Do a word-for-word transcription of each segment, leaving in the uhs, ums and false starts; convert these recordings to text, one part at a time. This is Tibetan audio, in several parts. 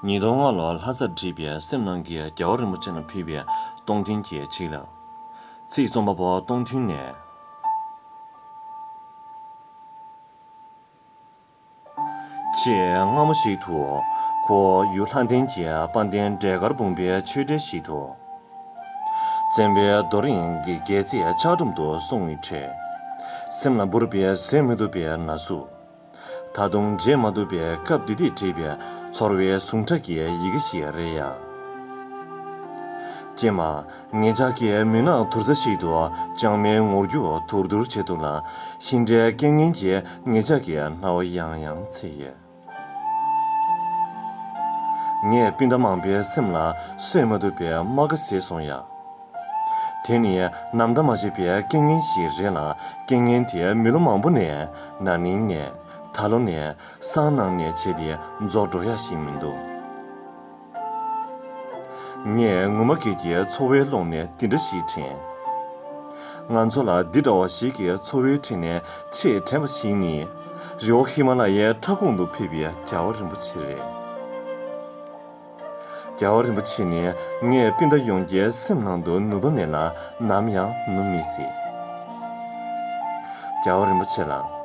ཉིས་སྟོང་ལྔ་ལོར་ལྷ་སར་བྲིས་པའི་སེམས་ནང་གི་རྒྱལ་བ་རིན་པོ་ཆེ་ལ་ཕུལ་བའི་སྟོང་ཐུན་གྱི་ཆིག་ལབ། ཚིག་རྩོམ་པ་པོ་སྟོང་ཐུན་ནས། ཆེས་སྔ་མོ་ཞིག་ཏུ། ཁོ་ཡུལ་ལྷ་ལྡན་གྱི་དཔལ་ལྡན་འབྲས་དཀར་སྤུངས་པའི་ཆོས་གྲལ་ཞིག་ཏུ། བཙན་པོའི་རྡོ་རིང་གི་རྒྱལ་རྩེ་ཆག་གྲུམ་དུ་སོང་བའི་ཁྲོད། སེམས་ལ་འབུར་བའི་བཟོད་མི་ཐུབ་པའི་ན་ཟུག། ད་དུང་བརྗེད་མ་ཐུབ་པའི་སྐབས་འདི་དེ་བྲིས་པའི་ཚོར་བའི་ཟུངས་ཁྲག་གི་ཡི་གེ་ཞིག་རེད་ཡ། ཀྱེ་མ། ངེད་ཅག་གི་མུན་ནག་དུར་ས་ཞིག་ཏུ་ལྕང་མའི་ངོར་རྒྱུག་དུར་དུར་བྱེད་དུ་ལ། ཤིང་འབྲས་རྐྱེན་ངན་གྱིས་ངེད་ཅག་གི་རྣ་བ་ཡང་ཡང་འཚིག་ཡོད། ངས་སྤུན་ཟླ་མང་པོའི་སེམས་ལ་གསོད་མ་ཐུབ་པའི་རྨ་ཁ་བཟོས་སོང་ཡ། དེ་ནི་ནམ་ཟླ་མ་བྱེད་པའི་རྐྱེན་ངན་ཞིག་རེད་ལ། རྐྱེན་ངན་དེ་མི་ལོ་མང་པོ་ནས་ན་ནིང་ནས་ད་ལོ་ནས་སང་གནངས་ནས་བྱས་ཏེ་རྫོགས་འགྲོ་ཡ་ཞིག་མི་འདུག། ངས་ངུ་མ་སྐད་ཀྱི་ཚོར་བའི་ཀློང་ནས་འདི་འདྲ་ཞིག་དྲན། ང་ཚོ་ལ་འདི་འདྲ་བ་ཞིག་གི་ཚོར་བའི་ཁྲོད་ནས་ཆེས་དྲན་པ་ཞིག་ནི། རི་བོ་ཧི་མ་ལ་ཡའི་ཕྲ་གོང་དུ་ཕེབས་པའི་རྒྱལ་བ་རིན་པོ་ཆེ་རེད། རྒྱལ་བ་རིན་པོ་ཆེ་ནི་ངས་སྤུན་ཟླ་ཡོངས་ཀྱི་སེམས་ནང་དུ་ནུས་པ་མེད་ལ་ནམ་ཡང་ནུབ་མི་སྲིད། རྒྱལ་བ་རིན་པོ་ཆེ་ལགས།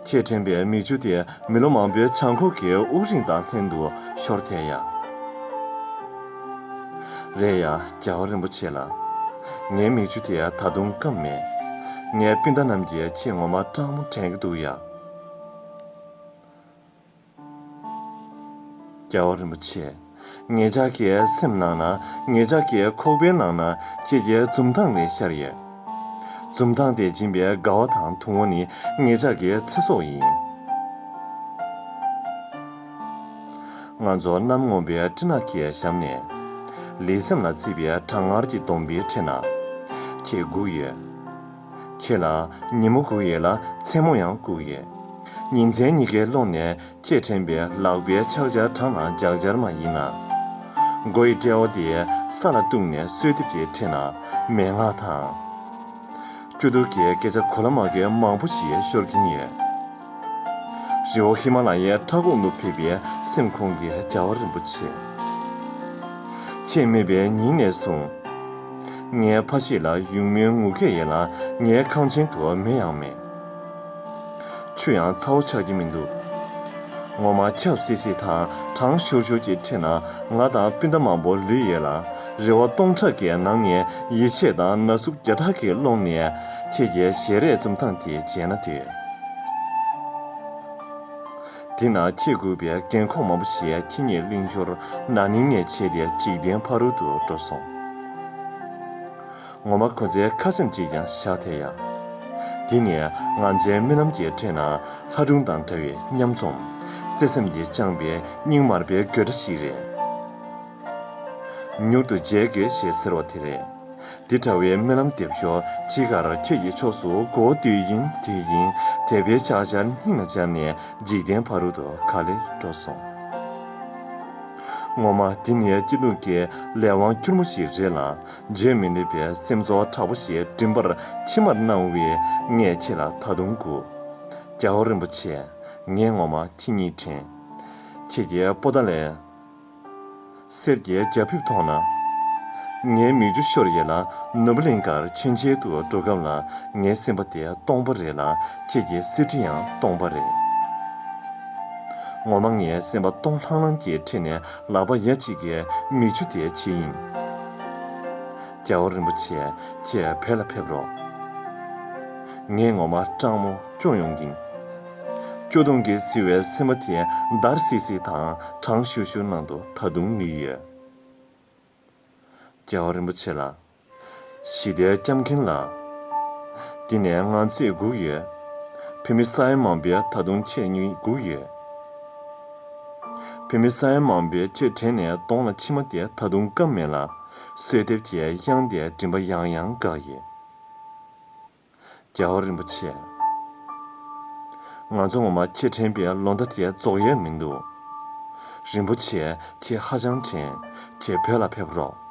ཁྱེད་དྲན་པའི་མིག་ཆུ་དེ་མི་ལོ་མང་པོའི་བྱང་ཁོག་གི་དབུགས་རིང་དང་ལྷན་དུ་ཤོར་ཐལ་ཡ། རེད་ཡ། རྒྱལ་བ་རིན་པོ་ཆེ་ལགས། ངའི་མིག་ཆུ་དེ་ད་དུང་སྐམ་མེད། ངའི་སྤུན་ཟླ་རྣམས་ཀྱིས་ཁྱེད་ངོ་མ་སྐྲག་མོ་དྲན་གྱི་འདུག་ཡ། རྒྱལ་བ་རིན་པོ་ཆེ། ངེད་ཅག་གི་སེམས་ནང་ན། ངེད་ཅག་གི་ཁོག་པའི་ནང་ན་ཁྱེད་ཀྱི་འཛུམ་མདངས་རེ་ཤར་ཡོད། འཛུམ་མདངས་དེ་སྦྱིན་པའི་དགའ་བ་དང་དུང་བ་ནི་ངེད་ཅག་གི་ཚེ་སྲོག་ཡིན། ང་ཚོ་གནམ་སྔོན་པོའི་སྤྲིན་ནག་གི་ཞབས་ནས། ལི་སེམས་ལ་བརྩིས་པའི་གྲང་ངར་གྱི་སྡོང་པོའི་ཁྲོད་ན། ཁྱེད་སྒུག་ཡོད། ཁྱེད་ལ་ཉིན་མོ་སྒུག་ཡོད་ལ་མཚན་མོ་ཡང་སྒུག་ཡོད། ཉིན་མཚན་གཉིས་ཀའི་ཀློང་ནས་ཁྱེད་དྲན་པའི་ལག་པའི་ཕྱག་འཆལ་གྲངས་ལ་འཇག་འཆལ་མ་ཡིན་ན། མགོ་ཡི་དཔྲལ་བ་དེ་ས་ལ་གཏུགས་ནས་གསོལ་འདེབས་ཀྱི་ཁྲོད་ན་མན་ངག་དང་། སྐྱོ་སྡུག་གི་སྐད་ཆ་གོ་ལ་མ་གོ་མང་པོ་ཞིག་ཤོར་གྱིན་ཡོད། རི་བོ་ཧི་མ་ལ་ཡའི་ཕྲ་གོང་དུ་ཕེབས་པའི་སེམས་ཁོང་གི་རྒྱལ་བ་རིན་པོ་ཆེ། ཁྱེད་མེད་པའི་ཉིན་ནས་བཟུང་། ངའི་ཕ་གཞིས་ལ་ཡུགས་མོའི་ངུ་སྐད་ཡོད་ལ་ངའི་ཁང་ཆེན་དུ་མེ་ཡང་མེད། ཆུ་ཡང་ཚ་བོ་ཆགས་ཀྱི་མི་འདུག། ངོ་མ་ཆབ་སིག་སིག་དང་གྲང་ཤུར་ཤུར་གྱི་ཁྲོད་ན་ང་དང་སྤུན་ཟླ་མང་པོ་ལུས་ཡོད་ལ། རེ་བ་སྟོང་ཕྲག་གི་ནང་ནས་ཡིད་ཆེས་དང་ན་ཟུག་བརྒྱ་ཕྲག་གི་ཀློང་ནས་ཁྱེད་ཀྱི་ཞལ་རས་འཛུམ་མདངས་དེ་མཇལ་ན་འདོད། དེ་ན་ཁྱེད་སྒུག་པའི་རྒན་འཁོགས་མང་པོ་ཞིག་ཁྱེད་ཉིད་གླེང་ཞོར་ན་ནིང་ནས་བྱས་ཏེ་འཇིག་རྟེན་ཕ་རོལ་ཏུ་འགྲོ་སོང་། ངོ་མ་ཁོ་ཚོའི་ཁ་ཆེམས་གཅིག་ཀྱང་བཞག་ཐལ་ཡ། དེ་ནས་ང་ཚོའི་རྨི་ལམ་གྱི་ཁྲོད་ན་ལྷ་སྒྲུང་དང་འདྲ་བའི་མཉམ་འཛོམས། བརྩེ་སེམས་ཀྱིས་བཅངས་པའི་སྙིང་དམར་པོའི་དགོད་སྒྲ་ཞིག་རེད། མྱུར་དུ་མཇལ་དགོས་ཞེས་ཟེར་བ་དེ་རེད། འདི་འདྲ་བའི་རྨི་ལམ་འདེབས་ཞོར་དཔྱིད་ཀར་ཁྱེད་ཀྱི་ཕྱོགས་སུ་མགོ་བོ་དུད་ཡིན་དུད་ཡིན་དད་པའི་ཕྱག་འཆལ་སྙིང་ལ་སྦྱར་ནས་འཇིག་རྟེན་ཕ་རོལ་ཏུ་ག་ལེར་འགྲོ་སོང་། ངོ་མ་འདི་ནི་སྐྱིད་སྡུག་གི་ལས་དབང་སྐྱུར་མོ་ཞིག་རེད་ལ། བརྗོད་མི་ནུས་པའི་སེམས་ཚོར་དྲག་པོ་ཞིག་མགྲིན་པར་མཆི་མར་སྣང་བས་ངས་ཁྱེད་ལ་ད་དུང་སྒུག། རྒྱལ་བ་རིན་པོ་ཆེ། ངས་ངོ་མ་ཁྱེད་ཉིད་དྲན། ཁྱེད་ཀྱི་པོ་ཏ་ལའི་གསེར་གྱི་རྒྱ་ཕིབས་མཐོང་ན། ངའི་མིག་ཆུ་ཤོར་ཡོད་ལ་ནོར་བུ་གླིང་ཁར་མཆོད་མཇལ་དུ་འགྲོ་སྐབས་ལ་ངའི་སེམས་པ་དེ་སྟོང་པ་རེད་ལ་ཁྱེད་ཀྱི་གསེར་ཁྲི་ཡང་སྟོང་པ་རེད། ངོ་མ་ངའི་སེམས་པ་སྟོང་ལྷང་ལྷང་གི་ཁྲོད་ནས་ལག་པ་ཡ་གཅིག་གིས་མིག་ཆུ་དེ་ཕྱིས་ཡིན། རྒྱལ་བ་རིན་པོ་ཆེ། ཁྱེད་བོད་ལ་ཕེབས་རོགས། ངས་ངོ་མ་སྐྲག་མོ་སྐྱོ་ཡོང་གིན། སྐྱོ་གདུང་གིས་བསིལ་བའི་སེམས་པ་དེ་འདར་སིག་སིག་དང་གྲང་ཤུར་ཤུར་ནང་དུ་ད་དུང་ལུས་ཡོད། རྒྱལ་བ་རིན་པོ་ཆེ་ལགས། ཞི་བདེའི་སྐྱབས་མགོན་ལགས། འདི་ནས་ང་ཚོས་སྒུག་ཡོད། བོད་མི་ས་ཡ་མང་པོས་ད་དུང་ཁྱེད་ཉིད་སྒུག་ཡོད། བོད་མི་ས་ཡ་མང་པོས་ཁྱེད་དྲན་ནས་གདོང་ལ་མཆི་མ་དེ་ད་དུང་སྐམ་མེད་ལ། གསོལ་འདེབས་ཀྱི་དབྱངས་དེ་མགྲིན་པ་ཡང་ཡང་འགག་ཡོད། རྒྱལ་བ་རིན་པོ་ཆེ། ང་ཚོ་ངོ་མ་ཁྱེད་དྲན་པའི་ལོ་ཟླ་དེ་རྫོགས་ཡས་མི་འདུག། རིན་པོ་ཆེ། ཁྱེད་ཧ་ཅང་དྲན། ཁྱེད་བོད་ལ་ཕེབས་རོགས།